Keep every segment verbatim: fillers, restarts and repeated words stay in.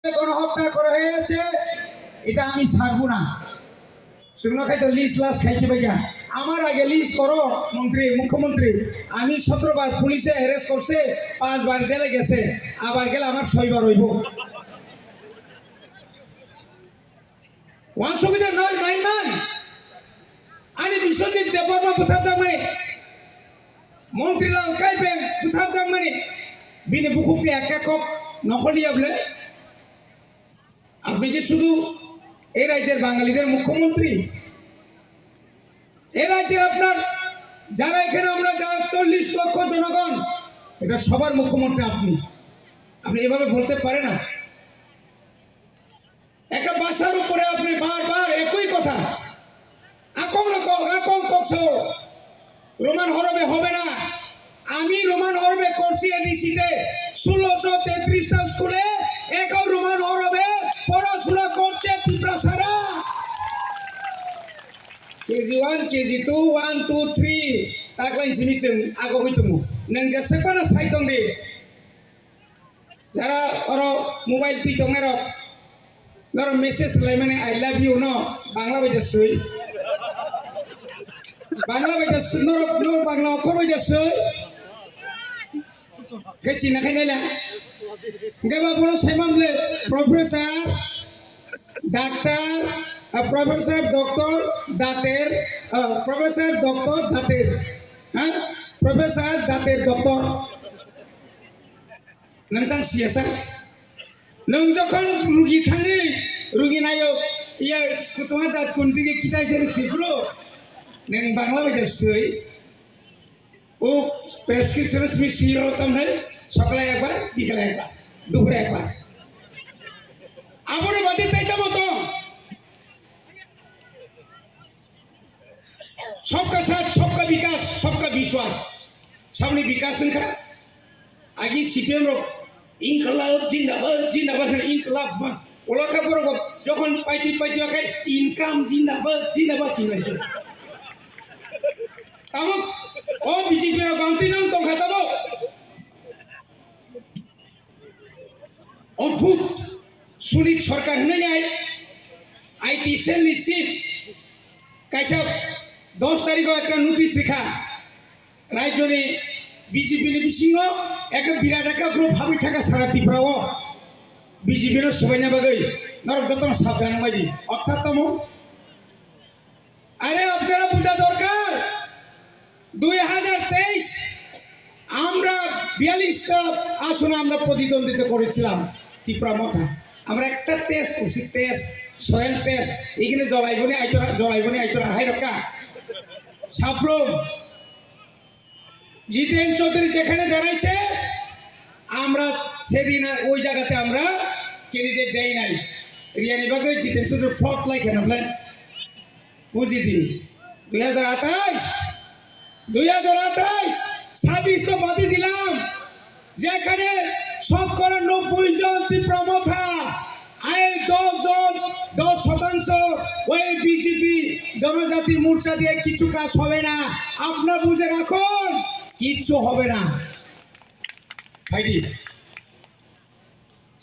গণহত্যা করা হয়েছে, এটা আমি ছাড়বো না। শুকনো খাই তো লিস্ট লাস খাইছে ভাইয়া। আমার আগে লিস্ট করো মন্ত্রী, মুখ্যমন্ত্রী। আমি সতেরো বার পুলিশে অ্যারেস্ট করছে, পাঁচবার জেলে গেছে, আবার গেলে আমার ছয়বার হইব। Wansugwi de noi naiman. Ani Biswajit Debbarma butharjakmani, Montri Lal Kaipeng butharjakmani, bini bukhuk de ekta kok nokholiya bole. আপনি কি শুধু এই রাজ্যের বাঙালিদের মুখ্যমন্ত্রী? এই রাজ্যের আপনার যারা এখানে আমরা যারা চল্লিশ লক্ষ জনগণ, এটা সবার মুখ্যমন্ত্রী আপনি। আপনি এভাবে বলতে পারেন না। একটা ভাষার উপরে আপনি বারবার একই কথা। Akong rokok, akong kokso, Roman horobe হবে না। আমি রোমান হরবে করছি এডিসিতে, ষোলোশো তেত্রিশটা স্কুলে এখন রোমান হরবে পড়াশোনা করছে তিপ্রাসারা। KG one, KG two, one, two, three, তাকলাইন সিমিসিং আগ হইতো। Nang jesek bana saiton de. Jara oro mobile twi tongnai rok, norok message lai mani "I love you" no Bangla bai da swi. Bangla bai da swi, norok, norok Bangla okhor bai da swi. Khe china khai naila. Hingke ba bono sai man le Professor Doctor, ah, Professor Doctor Dater, ah, Professor Doctor Dater. Ha? Professor Dater Doctor. Nang tang siyasa. Nang jokhon rugi thangwi, rugi nayo, iya kutuma dat kunti ke kitai sari sipro. Nang Bangla bai da swi. O prescription simi siro tam hai, sokla ekbar, bikala ekbar, dupore ekbar. Abone bade tai tamo to. Sabka saath, sabka vikas, sabka vishwas. Sabni vikas wngkha. Agi C P M rok, "Inqilab jindabad, jindabad," hwnwi inqilab ma. Olakha borok bo jokhon paiti paiti khe, "Income jindabad, jindabad," hinwi se. Tamo o B J P rok bangtwi nang tongkha tamo. Odbhut. Sunit Sarkar hinwi I T cell ni chief kaisa dos tarikh o ekta notice rikha. Rajyoni B J P ni bisingo ekta birat ekta group habwi thangkha sara Tripura o. B J P no swbaina bagwi norok jotono sabjak nangbaidi. Orthat tamo? আরে আপনারা বোঝা দরকার, দুই হাজার তেইশ আমরা বিয়াল্লিশটা আসনে আমরা প্রতিদ্বন্দ্বিতা করেছিলাম ত্রিপুরা মথা। আমরা একটা টেস্ট করছি, টেস্ট, সয়েল টেস্ট, এখানে জলাইবনি আইতরা, জলাইবনি আইতরা, হাই রক্কা, সাপ্রম, জিতেন চৌধুরী যেখানে দাঁড়াইছে, আমরা সেদিন আর ওই জায়গাতে আমরা ক্যান্ডিডেট দেই নাই। রিয়ানি বাগে জিতেন চৌধুরী ফ্লপ লাইক কেন বলেন? বুঝি দি। দুই হাজার আঠাইশ, দুই হাজার আঠাইশ, ছাব্বিশ তো বাদই দিলাম, যেখানে শতকরা নব্বই জন ত্রিপুরা মথা, এই দশ জন, দশ শতাংশ ওই বিজেপি জনজাতি মোর্চা দিয়ে কিছু কাজ হবে না। আপনারা বুঝে রাখুন, কিচ্ছু হবে না। ভাইটি,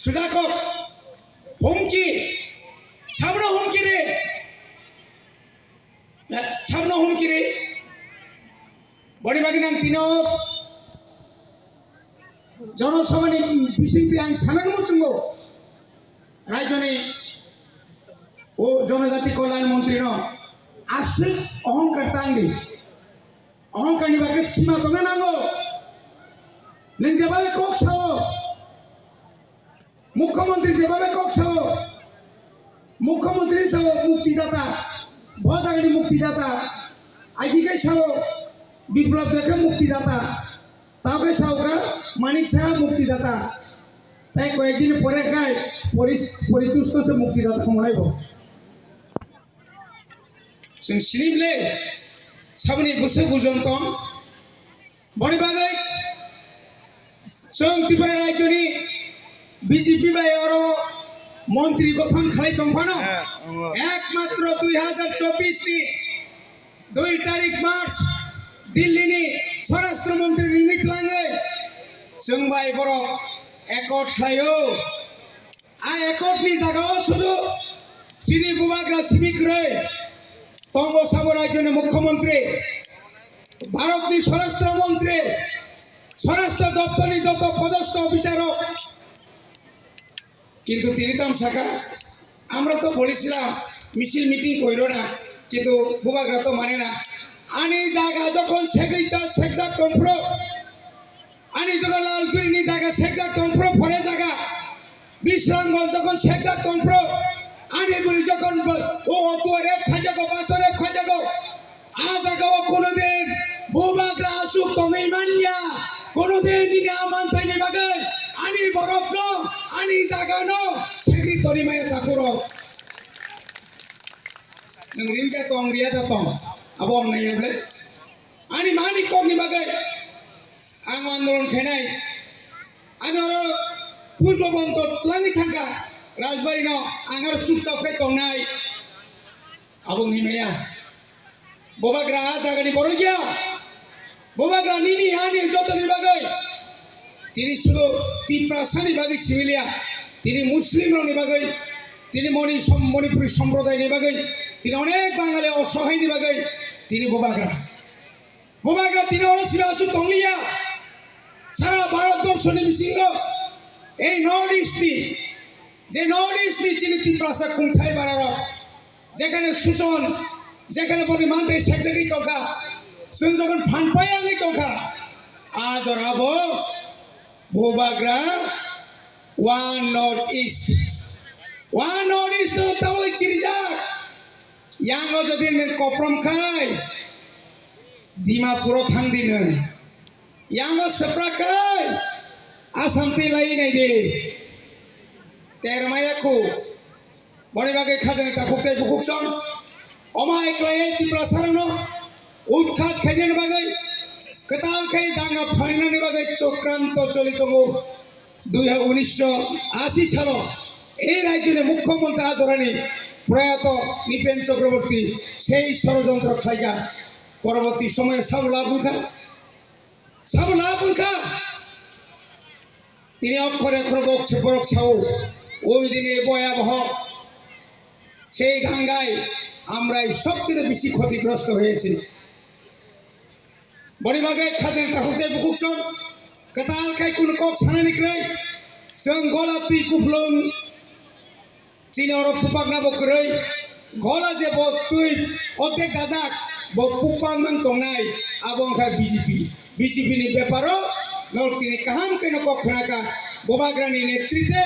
সুজাকো, হুমকি, সামনে হুমকি রে। Sabno humkiri, boni bagwi nang tino jonosabhani bisingtwi ang sanani muchungo, rajyoni o jonojati kalyan montrino aswk ohongkar tangdi, ohongkarni bagwi sima tongna nango, nwng jebabe kok sao. Mukhyamantri jebabe kok sao, Mukhyamantri sao muktidata, bo jagani muktidata, aji kai sao Biplab Debbarma muktidata, tao kai sao ka Manik Saha muktidata, tai koyek din pore kai Pori-, Poritosh se muktidata hwnlai bo. Chwng sini ble saboni bwswk ojon tong. Boni bagwi chwng Tripura rajyoni B J P bai oro montri gothon khlai tongphano, ekmatro dui hajar chobbish ni dui tarik March Delhi ni Swarashtra Montri ringwi twlangwi chwng bai borok accord khlaio. A accord ni jagao sudu chini bubagra simi kwrwi tongo sabo rajyoni mukhyamantri, Bharatni swarashtra mantri, swarashtra doptorni joto podosto officer rok. Kintu tini tam saka, আমরা তো বলেছিলাম মিছিল মিটিং কইরো না, কিন্তু bubagra to mane na. Ani jaga jokhon segwi ta segjak tongphro, ani jokhon Laljurini jaga segjak tongphro, phore jaga Bisramganj jokhon segjak tongphro, ani bwrwi jokhon bo-, o auto rep khaijago, bus rep khaijago, a jagao kunudin bubagra aswk tongwi manya, kunudin nini a manthaini bagwi ani borokno, ani jagano segwi toni maya takhurok. Nwng riwi da tong, riya da tong, abo ang naiya ble. Ani mani kokni bagwi ang andolon khainai. Ani oro Pushpabanta twlangwi thangkha Rajbari no, ang aro chupchap khe tongnai. Abo wngwi maya. Bubagra a jagani borok ya. Bubagra nini ani jotoni bagwi. Tini sudu Tiprasani bagwi simi liya. Tini Muslim rokni bagwi. Tini Moni som-, Manipuri somprodayni bagwi. Tini onek Bangali osohaini bagwi. Tini bubagra. Bubagra tini oro siba aswk tongliya. Sara Bharat borshoni bisingo ei North East ni, je North East ni chini Tiprasa kungthai bararok, jekhane suson, jekhane boni manthai sekjagwi tongkha, chwng jokhon phan payangwi tongkha, a jorabo bubagra One North East, One North East no taboi kirijak. Yango jodi nwng koprom khai, Dimapuro thang di nwng. Yango swprak khai, Assam twi lai nai di. Termaya khu. Boni bagwi khajani takhuk tei bukhuk song. Omo hai khlaiwi Tiprasarokno utkhat khainani bagwi, kwtal khai danga phainani bagwi chokranto choli tongo. Dui ha-, unisho ashi salo ei rajyoni mukhyamantri a jorani proyato Nipen Chakraborty sei sorojontro khlaikha. Poroborti somoyo sabo lab wngkha, sabo lab wngkha. Tini okhore okhore bok se borok sao, "ওই দিনে ভয়াবহ সেই দাঙ্গায় আমরাই সবচেয়ে বেশি ক্ষতিগ্রস্ত হয়েছি।" Boni bagwi khajani takhuk tei bukhuk song kwtal khai kunu kok sanani kwrwi chwng gola twi kupulung chini oro pupakna bo kwrwi gola je bo twi ordek dajak bo pupakmang tongnai abo wngkha B J P. B J P ni beparo norok tini kaham khe no kok khnaka. Bubagrani netrite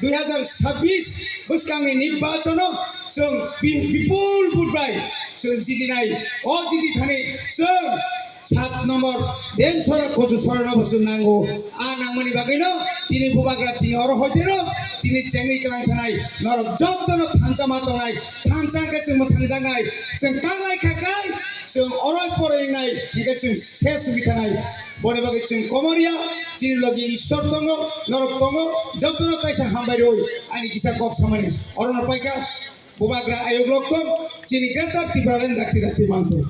dui hazar sabbish bwskangni nirbachono chwng bi-, bipul vote bai chwng jidinai. O jidi thani chwng sat nombor Demsora Kochusora no bo chwng nango. A nangmani bagwino tini bubagra tini oro hoitero tini chengwi klang thanai. Norok jotono thansa ma tongnai, thansa khe chwng mwthangjaknai, chwng kanglai kha khai chwng oroi poroi wngnai, hinkhe chwng se sugwi thanai. Boni bagwi chwng komorya, chini logi Ishwar tongo, norok tongo, jotono kaisa hambai rwi ani kisa kok samani. Orono paikha, bubagra ayuk rok tong, chini Greater Tipraland dakti dakti mangtong.